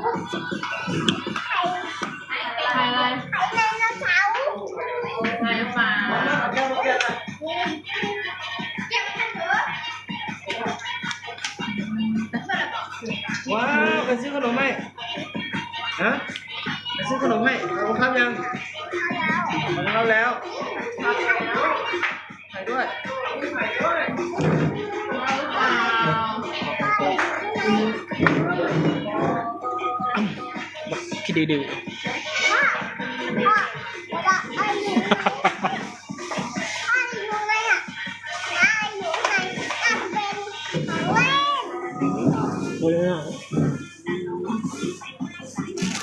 ໄຂ່ ໄຂ່ອະໄລ? ໄຂ່ໄດໂນເສົາ ໄຂ່ໝາ. ວ້າວ ໃຜຊື້ຂະໜົມໃຫ້? ຮະ? ໃຜຊື້ຂະໜົມໃຫ້? ເອົາຄຳຍັງ? ເອົາແລ້ວ. ໄປດ້ວຍ ຂີ້ດື້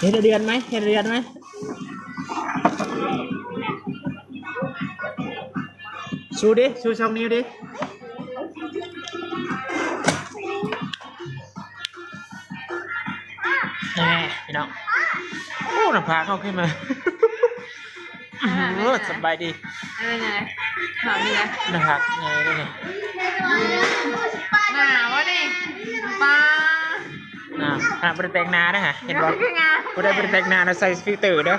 ເຮັດເດືອນໄໝ? ເຮັດເດືອນໄໝ? ຊູດິ ຊູສອງນິ້ວດິ ແນ່ ພີ່ນ້ອງ. ໂອ້ ໜ້າຜາກເຮົາຂຶ້ນມາ ເອີ ສະບາຍດີ ເປັນໄງ? ໜ້າຜາກໃຫຍ່ເດ້ນີ້ ໜ້າວະນີ້ ປ້າ. ອ່າ ຂະໜາດບໍ່ໄດ້ແຕ່ງໜ້ານະ ເຫັນບໍ່? ບໍ່ໄດ້ແຕ່ງໜ້ານະ ໃສ່ຟິວເຕີເດີ.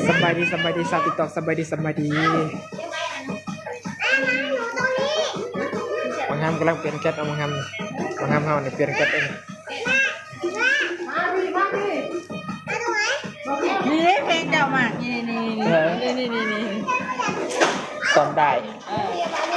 ສະບາຍດີ ສະບາຍດີ ຊາວຕິກຕອກ ສະບາຍດີ ສະບາຍດີ. ບັງຮຳກຳລັງປ່ຽນແກັດ ເອົາບັງຮຳ ບັງຮຳເຮົານີ້ປ່ຽນແກັດເອງ. ນີ້ເພງເຈົ້າມາກ ນີ້ ນີ້ ນີ້ ນີ້ ນີ້ ນີ້ ຊ້ອມໄດ້ ເອີ.